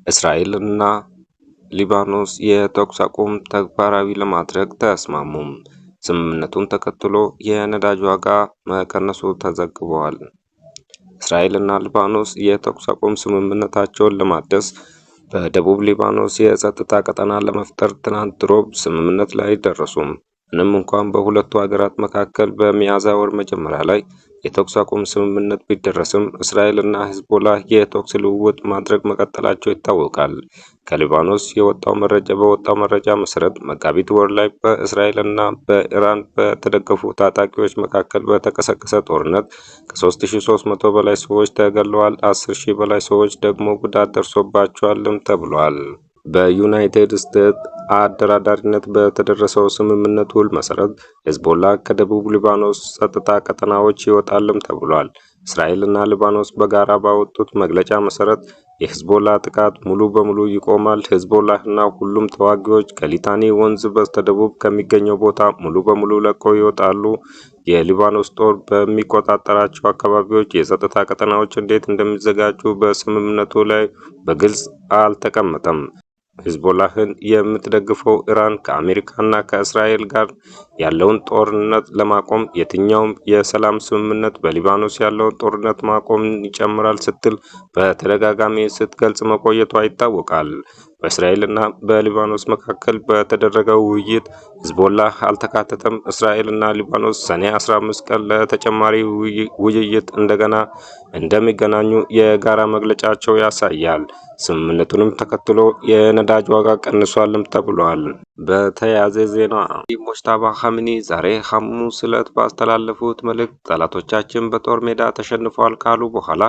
እስራኤል እና ሊባኖስ የተኩስ አቁም ተግባራዊ ለማድረግ ተስማሙ። ስምምነቱን ተከትሎ የነዳጅ ዋጋ መቀነሱ ተዘግቧል። እስራኤል እና ሊባኖስ የተኩስ አቁም ስምምነታቸውን ለማደስ በደቡብ ሊባኖስ የጸጥታ ቀጠና ለመፍጠር ትናንት ሮብ ስምምነት ላይ ደረሱ። ምንም እንኳን በሁለቱ ሀገራት መካከል በሚያዝያ ወር መጀመሪያ ላይ የተኩስ አቁም ስምምነት ቢደረስም፣ እስራኤል እና ሂዝቦላህ የተኩስ ልውውጥ ማድረግ መቀጠላቸው ይታወቃል። ከሊባኖስ የወጣው መረጃ በወጣው መረጃ መሰረት መጋቢት ወር ላይ በእስራኤል እና በኢራን በተደገፉ ታጣቂዎች መካከል በተቀሰቀሰ ጦርነት ከ3300 በላይ ሰዎች ተገድለዋል፣ 10,000 በላይ ሰዎች ደግሞ ጉዳት ደርሶባቸዋልም ተብሏል። በዩናይትድ ስቴትስ አደራዳሪነት በተደረሰው ስምምነት ውል መሰረት ሄዝቦላ ከደቡብ ሊባኖስ ጸጥታ ቀጠናዎች ይወጣልም ተብሏል። እስራኤል እና ሊባኖስ በጋራ ባወጡት መግለጫ መሰረት የሂዝቦላ ጥቃት ሙሉ በሙሉ ይቆማል፣ ሂዝቦላህ እና ሁሉም ተዋጊዎች ከሊታኒ ወንዝ በስተደቡብ ከሚገኘው ቦታ ሙሉ በሙሉ ለቀው ይወጣሉ። የሊባኖስ ጦር በሚቆጣጠራቸው አካባቢዎች የጸጥታ ቀጠናዎች እንዴት እንደሚዘጋጁ በስምምነቱ ላይ በግልጽ አልተቀመጠም። ሂዝቦላህን የምትደግፈው ኢራን ከአሜሪካና ከእስራኤል ጋር ያለውን ጦርነት ለማቆም የትኛውም የሰላም ስምምነት በሊባኖስ ያለውን ጦርነት ማቆምን ይጨምራል ስትል በተደጋጋሚ ስትገልጽ መቆየቷ ይታወቃል። በእስራኤልና በሊባኖስ መካከል በተደረገው ውይይት ሂዝቦላህ አልተካተተም። እስራኤልና ሊባኖስ ሰኔ 15 ቀን ለተጨማሪ ውይይት እንደገና እንደሚገናኙ የጋራ መግለጫቸው ያሳያል። ስምምነቱንም ተከትሎ የነዳጅ ዋጋ ቀንሷልም ተብሏል። በተያያዘ ዜና ሞጅታባ ኻሜኒ ዛሬ ሐሙስ ዕለት ባስተላለፉት መልእክት ጠላቶቻችን በጦር ሜዳ ተሸንፈዋል ካሉ በኋላ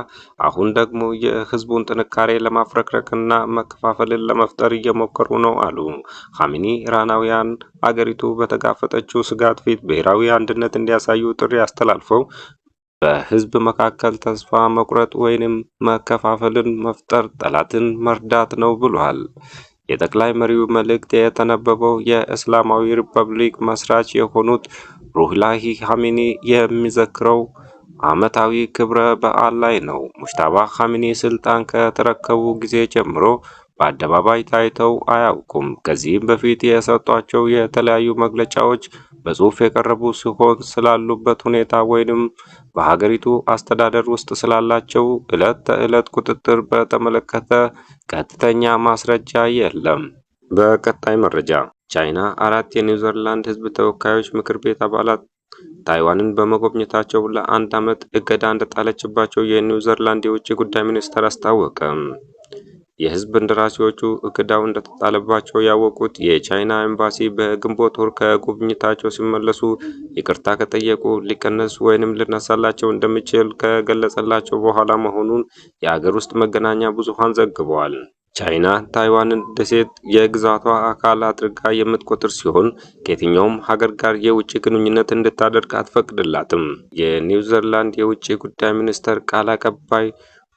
አሁን ደግሞ የህዝቡን ጥንካሬ ለማፍረክረክና መከፋፈልን ለመፍጠር እየሞከሩ ነው አሉ። ኻሜኒ ኢራናውያን አገሪቱ በተጋፈጠችው ስጋት ፊት ብሔራዊ አንድነት እንዲያሳዩ ጥሪ አስተላልፈው በህዝብ መካከል ተስፋ መቁረጥ ወይንም መከፋፈልን መፍጠር ጠላትን መርዳት ነው ብሏል። የጠቅላይ መሪው መልእክት የተነበበው የእስላማዊ ሪፐብሊክ መስራች የሆኑት ሩህላሂ ኻሜኒ የሚዘክረው ዓመታዊ ክብረ በዓል ላይ ነው። ሙጅታባ ኻሜኒ ስልጣን ከተረከቡ ጊዜ ጀምሮ በአደባባይ ታይተው አያውቁም። ከዚህም በፊት የሰጧቸው የተለያዩ መግለጫዎች በጽሑፍ የቀረቡ ሲሆን ስላሉበት ሁኔታ ወይንም በሀገሪቱ አስተዳደር ውስጥ ስላላቸው ዕለት ተዕለት ቁጥጥር በተመለከተ ቀጥተኛ ማስረጃ የለም። በቀጣይ መረጃ ቻይና አራት የኒውዚላንድ ሕዝብ ተወካዮች ምክር ቤት አባላት ታይዋንን በመጎብኘታቸው ለአንድ ዓመት እገዳ እንደጣለችባቸው የኒውዚላንድ የውጭ ጉዳይ ሚኒስቴር አስታወቀ። የህዝብ እንደራሴዎቹ እገዳው እንደተጣለባቸው ያወቁት የቻይና ኤምባሲ በግንቦት ወር ከጉብኝታቸው ሲመለሱ ይቅርታ ከጠየቁ ሊቀነስ ወይንም ሊነሳላቸው እንደሚችል ከገለጸላቸው በኋላ መሆኑን የአገር ውስጥ መገናኛ ብዙኃን ዘግበዋል። ቻይና ታይዋንን ደሴት የግዛቷ አካል አድርጋ የምትቆጥር ሲሆን ከየትኛውም ሀገር ጋር የውጭ ግንኙነት እንድታደርግ አትፈቅድላትም። የኒውዚላንድ የውጭ ጉዳይ ሚኒስቴር ቃል አቀባይ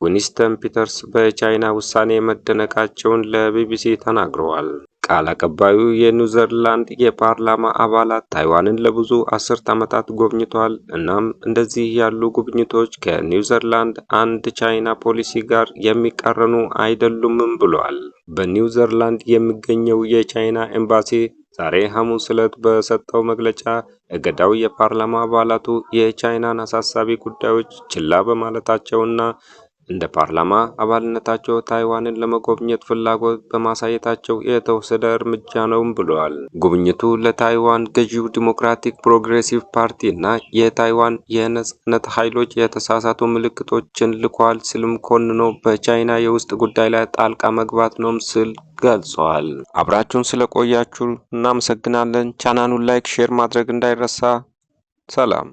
ዊንስተን ፒተርስ በቻይና ውሳኔ መደነቃቸውን ለቢቢሲ ተናግረዋል። ቃል አቀባዩ የኒውዚላንድ የፓርላማ አባላት ታይዋንን ለብዙ አስርት ዓመታት ጎብኝተዋል፣ እናም እንደዚህ ያሉ ጉብኝቶች ከኒውዚላንድ አንድ ቻይና ፖሊሲ ጋር የሚቃረኑ አይደሉምም ብለዋል። በኒውዚላንድ የሚገኘው የቻይና ኤምባሲ ዛሬ ሐሙስ ዕለት በሰጠው መግለጫ እገዳው የፓርላማ አባላቱ የቻይናን አሳሳቢ ጉዳዮች ችላ በማለታቸውና እንደ ፓርላማ አባልነታቸው ታይዋንን ለመጎብኘት ፍላጎት በማሳየታቸው የተወሰደ እርምጃ ነው ብለዋል። ጉብኝቱ ለታይዋን ገዢው ዲሞክራቲክ ፕሮግሬሲቭ ፓርቲ እና የታይዋን የነጻነት ኃይሎች የተሳሳቱ ምልክቶችን ልኳል ሲልም ኮንኖ በቻይና የውስጥ ጉዳይ ላይ ጣልቃ መግባት ነው ሲል ገልጿል። አብራችሁን ስለቆያችሁ እናመሰግናለን። ቻናሉን like፣ share ማድረግ እንዳይረሳ። ሰላም።